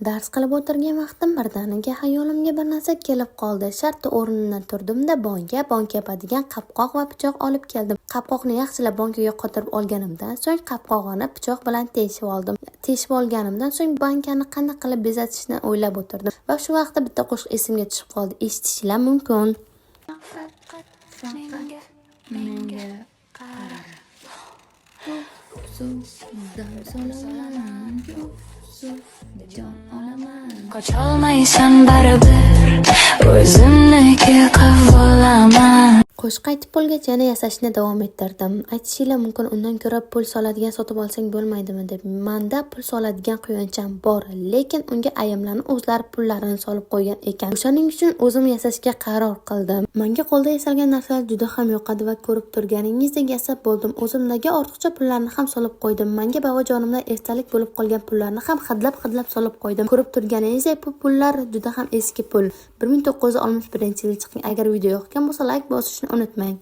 Dars qilib o'tirgan vaqtim birdaniga xayolimga bir narsa kelib qoldi. Shartta o'rnimdan turdim-da, bonka yopadigan qopqoq va pichoq olib keldim. Qopqoqni yaxshilab bonkaga qotirib olganimdan so'ng qopqog'ini pichoq bilan teshib oldim. Teshib olganimdan so'ng bankani qanday qilib bezatishni o'ylab o'tirdim va shu vaqtda bitta qo'shiq esimga tushib qoldi. Eshitishinglar mumkin. Faqat menga qara. Dam solaman, jon olaman. Qocholmaysan baribir, o'zimniki qilib olaman. Qo'shiq aytib bo'lgach, yana yasashni davom ettirdim. Aytishinglar mumkin, undan ko'ra pul soladigan sotib olsang bo'lmaydimi deb. Manda pul soladigan quyoncham bor, lekin unga ayamlarni o'zlari pullarini solib qo'ygan ekan. O'shaning uchun o'zim yasashga qaror qildim. Menga qo'lda yasalgan narsalar juda ham yoqadi va ko'rib turganingizdek yasab bo'ldim. O'zimdagi ortiqcha pullarni ham solib qo'ydim. Menga bobojonimdan esdalik bo'lib qolgan pullarni ham hidlab-hidlab solib qo'ydim. Ko'rib turganingizdek, bu pullar juda ham eski pul. 1961-yil chiqqan. Agar video yoqgan bo'lsa, layk bosishni unutmang.